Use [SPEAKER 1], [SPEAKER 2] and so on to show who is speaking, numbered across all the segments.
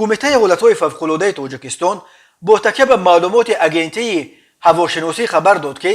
[SPEAKER 1] Кумитаи ҳолатҳои фавқулодаи Тоҷикистон бо такя ба маълумоти Агентии ҳавошиносӣ хабар дод, ки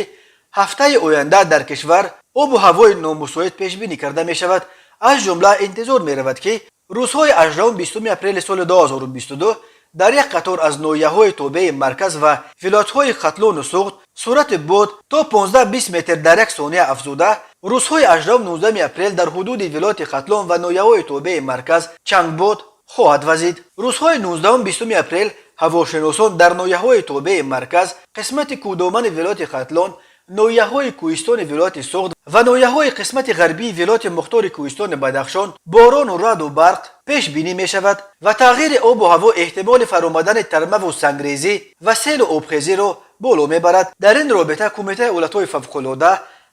[SPEAKER 1] ҳафтаи оянда дар кишвар обу ҳавои номусоид пешбинӣ карда мешавад. Аз ҷумла интизор меравад, ки рӯзҳои 18-20 апрели соли 2022 дар як қатор аз ноҳияҳои тобеи марказ ва вилоятҳои Хатлону Суғд суръати бод то 15-20 метр дар як сония афзуда, рӯзҳои 18-19 апрел дар ҳудуди вилояти Хатлон ва ноҳияҳои тобеи марказ чангбод хоҳад вазид. Рӯзҳои 19-20 апрел ҳавошиносон дар ноҳияҳои тобеи марказ, қисмати кӯҳдомани вилояти Хатлон, ноҳияҳои кӯҳистони вилояти Суғд ва ноҳияҳои қисмати ғарбии вилояти мухтори кӯҳистони Бадахшон борону раъду барқ пешбинӣ мешавад ва тағйири обу ҳаво эҳтимоли фаромадани тармаву сангрезӣ ва селу обхезиро боло мебарад. Дар ин робита Кумитаи ҳолатҳои фавқулода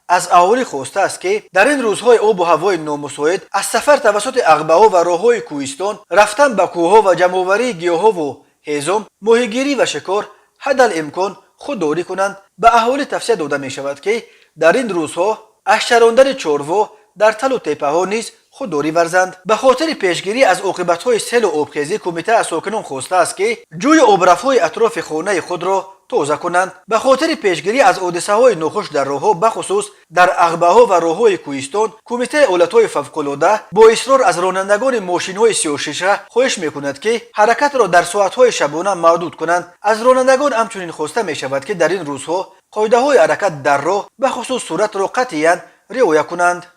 [SPEAKER 1] аз аҳолӣ хостааст, ки дар ин рӯзҳои обу ҳавои номусоид аз сафар тавассути ағбаҳо ва роҳҳои кӯҳистон, рафтан ба кӯҳҳо ва ҷамъоварии гиёҳову ҳезум, моҳигирӣ ва шикор ҳадал имкон худдорӣ кунанд. Ба аҳолӣ тавсия дода мешавад, ки дар ин рӯзҳо аз чарондани чорво дар талу теппаҳо низ худдорӣ варзанд. Ба хотири пешгирӣ аз оқибатҳои селу обхезӣ кумита аз сокинон хостааст, ки ҷӯю обрафҳои атрофи хонаи худро тоза кунанд. Ба хотири пешгирӣ аз ҳодисаҳои нохуш дар роҳҳо, бахусус дар ағбаҳо ва роҳҳои кӯҳистон, Кумитаи ҳолатҳои фавқулода бо исрор аз ронандагони мошинҳои сиёҳшиша хоҳиш мекунад, ки ҳаракатро дар соатҳои шабона маҳдуд кунанд. Аз ронандагон ҳамчунин хоста мешавад, ки дар ин рӯзҳо қоидаҳои ҳаракат дар роҳ, бахусус суръатро қатъиян риоя кунанд.